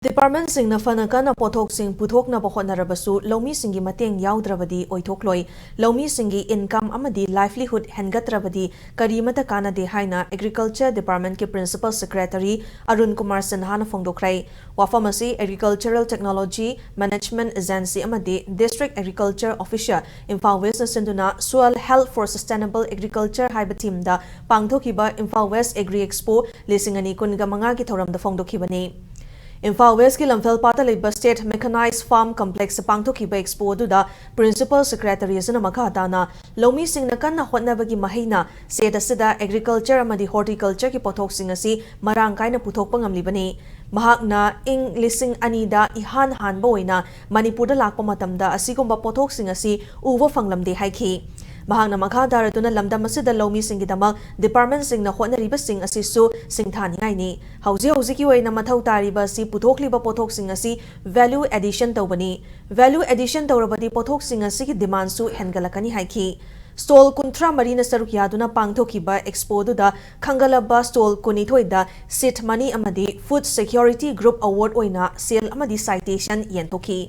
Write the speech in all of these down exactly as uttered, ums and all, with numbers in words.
ꯗꯤꯄꯥꯔꯠꯃꯦꯟꯁꯤꯡꯅ ꯐꯅ ꯀꯟꯅ ꯄꯣꯠꯊꯣꯛꯁꯤꯡ ꯄꯨꯊꯣꯛꯅꯕ ꯍꯣꯠꯅꯔꯕꯁꯨ, ꯂꯧꯃꯤꯁꯤꯡꯒꯤ ꯃꯇꯦꯡ ꯌꯥꯎꯗ꯭ꯔꯕꯗꯤ ꯑꯣꯏꯊꯣꯛꯂꯣꯏ꯫ ꯂꯧꯃꯤꯁꯤꯡꯒꯤ ꯏꯟꯀꯝ ꯑꯃꯗꯤ ꯂꯥꯏꯚꯂꯤꯍꯨꯗ ꯍꯦꯟꯒꯠꯇ꯭ꯔꯕꯗꯤ ꯀꯔꯤꯃꯠꯇ ꯀꯥꯟꯅꯗꯦ ꯍꯥꯏꯅ agriculture ꯗꯤꯄꯥꯔꯠꯃꯦꯟꯠꯀꯤ principle secretary Arun Kumar ꯁꯤꯟꯍꯥꯅ ꯐꯣꯡꯗꯣꯛꯈ꯭ꯔꯦ꯫ ꯋꯥꯐꯝ ꯑꯁꯤ ꯑꯦꯒ꯭ꯔꯤꯀꯜꯆꯔꯦꯜ ꯇꯦꯛꯅꯣꯂꯣꯖꯤ ꯃꯦꯅꯦꯖꯃꯦꯟꯠ ꯑꯦꯖꯦꯟꯁꯤ ꯑꯃꯗꯤ ꯗꯤꯁꯇ꯭ꯔꯤꯛ ꯑꯦꯒ꯭ꯔꯤꯀꯜꯆꯔ ꯑꯣꯐꯤꯁꯔ ꯏꯝꯐꯥꯜ ꯋꯦꯁꯅ ꯁꯤꯟꯗꯨꯅ Soil Health for Sustainable Agriculture ꯍꯥꯏꯕ ꯊꯤꯝꯗ ꯄꯥꯡꯊꯣꯛꯈꯤꯕ ꯏꯝꯐꯥꯜ ꯋꯦꯁ ꯑꯦꯒ꯭ꯔꯤ ꯑꯦꯛꯁꯄꯣ ꯂꯤꯁꯤꯡ ꯑꯅꯤ ꯀꯨꯟꯒ ꯃꯉꯥꯒꯤ ꯊꯧꯔꯝꯗ ꯐꯣꯡꯗꯣꯛꯈꯤꯕꯅꯤ꯫ ꯏꯝꯐꯥꯜ ꯋꯦꯁꯀꯤ ꯂꯝꯐꯦꯜ ꯄꯥꯠꯇ ꯂꯩꯕ ꯁ꯭ꯇꯦꯠ ꯃꯦꯀꯅꯥꯏꯖ ꯐꯥꯔꯝ ꯀꯝꯄ꯭ꯂꯦꯛꯁꯇ ꯄꯥꯡꯊꯣꯛꯈꯤꯕ ꯑꯦꯛꯁꯄꯣ ꯑꯗꯨꯗ ꯄ꯭ꯔꯤꯟꯁꯤꯄꯜ ꯁꯦꯀ꯭ꯔꯦꯇꯔꯤ ꯑꯁꯤꯅ ꯃꯈꯥ ꯇꯥꯅ ꯂꯧꯃꯤꯁꯤꯡꯅ ꯀꯟꯅ ꯍꯣꯠꯅꯕꯒꯤ ꯃꯍꯩꯅ ꯁ꯭ꯇꯦꯠ ꯑꯁꯤꯗ ꯑꯦꯒ꯭ꯔꯤꯀꯜꯆꯔ ꯑꯃꯗꯤ ꯍꯣꯔꯇꯤꯀꯜꯆꯔꯒꯤ ꯄꯣꯠꯊꯣꯛꯁꯤꯡ ꯑꯁꯤ ꯃꯔꯥꯡ ꯀꯥꯏꯅ ꯄꯨꯊꯣꯛꯄ ꯉꯝꯂꯤꯕꯅꯤ꯫ ꯃꯍꯥꯛꯅ ꯏꯪ ꯂꯤꯁꯤꯡ ꯑꯅꯤꯗ ꯏꯍꯥꯟ ꯍꯥꯟꯕ ꯑꯣꯏꯅ ꯃꯅꯤꯄꯨꯔꯗ ꯂꯥꯛꯄ ꯃꯇꯝꯗ ꯑꯁꯤꯒꯨꯝꯕ ꯄꯣꯠꯊꯣꯛꯁꯤꯡ ꯑꯁꯤ ꯎꯕ ꯐꯪꯂꯝꯗꯦ ꯍꯥꯏꯈꯤ꯫ ꯃꯍꯥꯛꯅ ꯃꯈꯥ ꯇꯥꯔꯗꯨꯅ ꯂꯝꯗꯝ ꯑꯁꯤꯗ ꯂꯧꯃꯤꯁꯤꯡꯒꯤꯗꯃꯛ ꯗꯤꯄꯥꯔꯠꯃꯦꯟꯁꯤꯡꯅ ꯍꯣꯠꯅꯔꯤꯕꯁꯤꯡ ꯑꯁꯤꯁꯨ ꯁꯤꯡꯊꯥꯅꯤꯡꯉꯥꯏꯅꯤ꯫ ꯍꯧꯖꯤꯛ ꯍꯧꯖꯤꯛꯀꯤ ꯑꯣꯏꯅ ꯃꯊꯧ ꯇꯥꯔꯤꯕ ꯑꯁꯤ ꯄꯨꯊꯣꯛꯂꯤꯕ ꯄꯣꯠꯊꯣꯛꯁꯤꯡ ꯑꯁꯤ ꯚꯦꯂ꯭ꯌꯨ ꯑꯦꯗꯤꯁꯟ ꯇꯧꯕꯅꯤ꯫ ꯚꯦꯂ꯭ꯌꯨ ꯑꯦꯗꯤꯁꯟ ꯇꯧꯔꯕꯗꯤ ꯄꯣꯠꯊꯣꯛꯁꯤꯡ ꯑꯁꯤꯒꯤ ꯗꯤꯃꯥꯟꯁꯨ ꯍꯦꯟꯒꯠꯂꯛꯀꯅꯤ ꯍꯥꯏꯈꯤ꯫ ꯁ꯭ꯇꯣꯜ ꯀꯨꯟꯊ꯭ꯔꯥ ꯃꯔꯤꯅ ꯁꯔꯨꯛ ꯌꯥꯗꯨꯅ ꯄꯥꯡꯊꯣꯛꯈꯤꯕ ꯑꯦꯛꯁꯄꯣ ꯑꯗꯨꯗ ꯈꯟꯒꯠꯂꯕ ꯁ꯭ꯇꯣꯜ ꯀꯨꯟꯅꯤꯊꯣꯏꯗ ꯁꯤꯗ ꯃꯅꯤ ꯑꯃꯗꯤ ꯐꯨꯗ ꯁꯦꯀ꯭ꯌꯨꯔꯤꯇꯤ ꯒ꯭ꯔꯨꯞ ꯑꯦꯋꯥꯔꯗ ꯑꯣꯏꯅ ꯁꯦꯜ ꯑꯃꯗꯤ citation ꯌꯦꯟꯊꯣꯛꯈꯤ꯫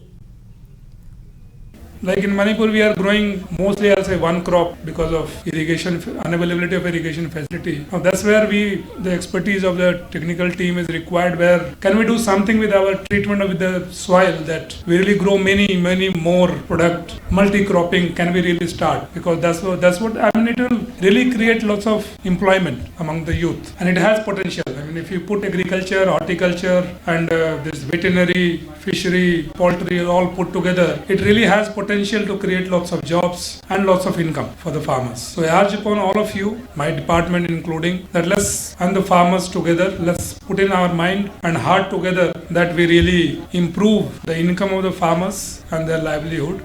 Like in Manipur, we are growing mostly, I'll say, one crop because of irrigation, unavailability of irrigation facility. Now that's where we, the expertise of the technical team is required, where can we do something with our treatment of the soil that we really grow many, many more product, multi-cropping, can we really start? Because that's what, that's what, I mean, it will really create lots of employment among the youth, and it has potential. I mean, if you put agriculture, horticulture, and uh, this veterinary, fishery, poultry all put together, it really has potential to create lots of jobs and lots of income for the farmers. So I urge upon all of you, my department including, that let's, and the farmers together, let's put in our mind and heart together that we really improve the income of the farmers and their livelihood.